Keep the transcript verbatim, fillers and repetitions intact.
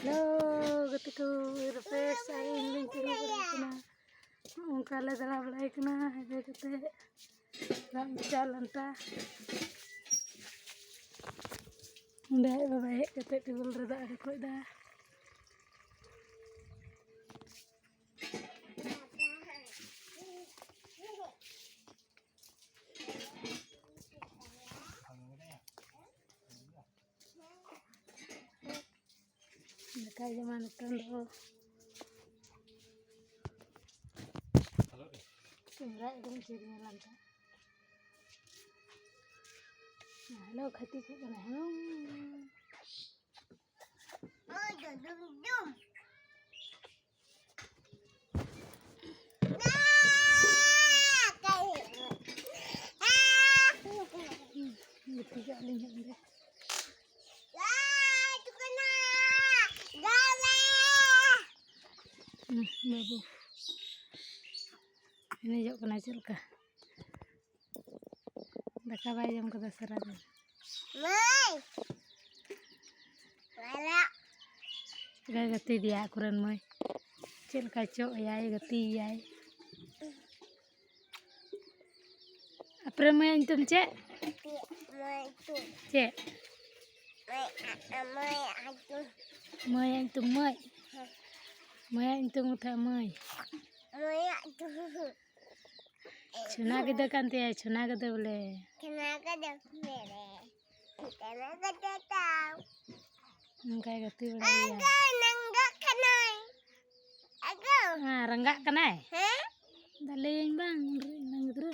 Hello ᱜᱟᱛᱮ ᱠᱚ, refresh ᱟᱨ ᱤᱧ ᱞᱤᱧ ᱛᱤᱸᱜᱩ ᱵᱟᱲᱟᱭ ᱠᱟᱱᱟ᱾ ᱚᱱᱠᱟ ᱞᱮ ᱫᱟᱬᱟ ᱵᱟᱲᱟᱭ ᱠᱟᱱᱟ, ᱦᱮᱡ ᱠᱟᱛᱮ ᱫᱟᱜ ᱢᱟᱪᱟ ᱞᱟᱱᱴᱟ᱾ ᱚᱸᱰᱮ ᱟᱡ ᱵᱟᱵᱟᱭ ᱦᱮᱡ ᱠᱟᱛᱮ ᱴᱮᱵᱤᱞ ᱨᱮ ᱫᱟᱜ ᱮ ᱰᱷᱩᱠᱟᱹᱣ ᱮᱫᱟ᱾ ᱫᱟᱠᱟᱭ ᱡᱚᱢᱟ ᱱᱤᱛᱚᱝ ᱫᱚ᱾ ᱠᱮᱢᱨᱟ ᱮᱠᱫᱚᱢ ᱪᱮᱫ ᱧᱮᱞᱟᱢ ᱠᱟᱱᱟ᱾ ᱦᱮᱞᱳ ᱠᱷᱟᱹᱛᱤ ᱠᱚ ᱠᱟᱱᱟ, ᱦᱮᱞᱳ᱾ ᱜᱤᱛᱤᱡᱚᱜ ᱟᱹᱞᱤᱧ ᱦᱟᱸᱜ ᱚᱸᱰᱮ᱾ ᱦᱩᱸ, ᱵᱟᱹᱵᱩ ᱮᱱᱮᱡᱚᱜ ᱠᱟᱱᱟᱭ ᱪᱮᱫ ᱞᱮᱠᱟ? ᱫᱟᱠᱟ ᱵᱟᱭ ᱡᱚᱢ ᱠᱟᱫᱟ ᱥᱟᱨᱟ ᱫᱤᱱ᱾ ᱢᱟᱹᱭ! ᱵᱟᱞᱟ᱾ ᱪᱮᱠᱟᱭ ᱜᱟᱛᱮ ᱫᱮᱭᱟ ᱟᱠᱚᱨᱮᱱ ᱢᱟᱹᱭ? ᱪᱮᱫ ᱞᱮᱠᱟ ᱪᱚᱜ ᱮᱭᱟᱭ, ᱜᱟᱛᱮᱭᱟᱭ᱾ ᱟᱯᱮ ᱨᱮᱱ ᱢᱟᱹᱭᱟᱜ ᱧᱩᱛᱩᱢ ᱪᱮᱫ? ᱢᱟᱹᱭ ᱧᱩᱛᱩᱢ᱾ ᱪᱮᱫ? ᱢᱟᱹᱭ, ᱟ-, ᱢᱟᱹᱭ ᱧᱩᱛᱩᱢ᱾ ᱢᱟᱹᱭᱟᱜ ᱧᱩᱛᱩᱢ ᱢᱟᱹᱭ? ᱦᱮᱸ᱾ ᱢᱟᱹᱭᱟᱜ ᱧᱩᱛᱩᱢ ᱠᱟᱛᱷᱟ ᱢᱟᱹᱭ᱾ ᱢᱟᱹᱭᱟᱜ ᱧᱩᱛᱩᱢ᱾ ᱪᱷᱳᱱᱟ ᱜᱤᱫᱟᱹ ᱠᱟᱱ ᱛᱟᱭᱟᱭ, ᱪᱷᱳᱱᱟ ᱜᱤᱫᱟᱹ ᱵᱚᱞᱮ᱾ ᱪᱷᱳᱱᱟ ᱜᱤᱫᱟᱹ ᱢᱮᱨᱮ᱾ ᱪᱷᱳᱱᱟ ᱜᱤᱫᱟᱹ ᱛᱟᱢ᱾ ᱱᱚᱝᱠᱟᱭ ᱜᱟᱛᱮ ᱵᱟᱲᱟᱭ ᱜᱮᱭᱟ᱾ ᱟᱜᱳ, ᱱᱟᱝᱜᱟᱜ ᱠᱟᱱᱟᱭ᱾ ᱟᱜᱳ᱾ ᱦᱮᱸ, ᱨᱟᱸᱜᱟᱜ ᱠᱟᱱᱟᱭ? ᱦᱮᱸ? ᱫᱟᱞᱮᱭᱟᱹᱧ ᱵᱟᱝ, ᱩᱱᱨᱮ ᱤᱧ ᱨᱮᱱ ᱜᱤᱫᱽᱨᱟᱹ᱾